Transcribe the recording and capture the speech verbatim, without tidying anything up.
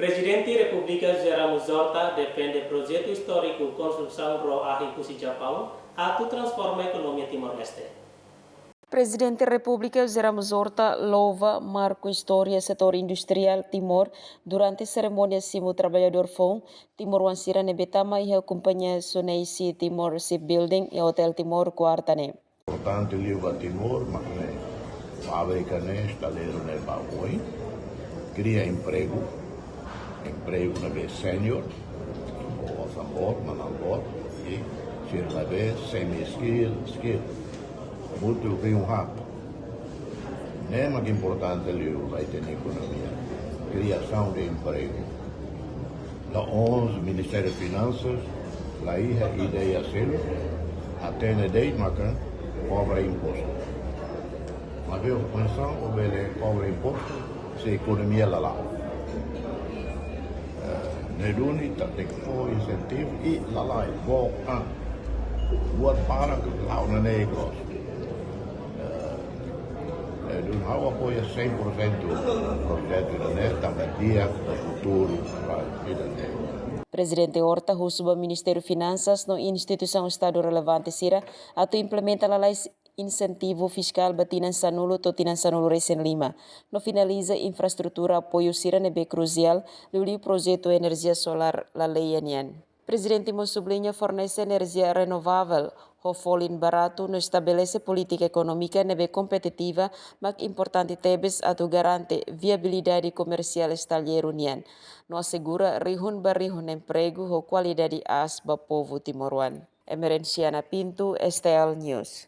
Prezidente Repúblika José Ramos Horta defende projetu istóriku konstrusaun ró ahi husi Japaun atu transforma ekonomia Timor-Leste. Prezidente Repúblika José Ramos Horta louva marku istória setór industriál Timor durante serimónia simu traballadór foun timoroan sira ne'ebé tama iha kompañia Suneici Timor Shipbuilding iha Hotel Timor, kuarta ne'e. Importante liu ba Timor, mak ne'e fábrika ne'e, estaleiru ne'e ba oin, kria empregu, empregu ne'ebé senior, osan boot, manán boot, i sira ne'ebé semi skill, skill. Butu kria um hub. Ne'e mak importante liu ba ita-nia ekonomia. Kriasaun de empregu. La'ós Ministériu Finansas la iha ideia seluk, hatene de'it maka kobra impostu. Maibé oinsá ó bele kobra impostu se ekonomia la la'o? Eh, ne'e duni ita tenke fó insentivu i lalais, book an. Buat barak la'o ona ne'e gross. Eh, eh, dun ha'u apoia cem por cento projetu ida-ne'e, tanba di'ak ba futuru ba ita-nia. Prezidente Horta husu ba Ministériu Finansas no instituisaun Estadu relevante sira atu implementa lalais insentivu fiskál ba tinan sanulu to'o tinan sanulu-resin-lima, no finaliza infraestrutura apoiu sira ne'ebé krusiál, liuliu projetu enerjia solár laleia nian. Prezidente mós subliña fornese enerjia renovável ho folin baratu no estabelese polítika ekonómika ne'ebé kompetitiva mak importante tebes atu garante viabilidade komersiál estaleiru nian, no asegura rihun ba rihun empregu ho kualidade aas ba povu timoroan. Emerenciana Pinto, S T L News.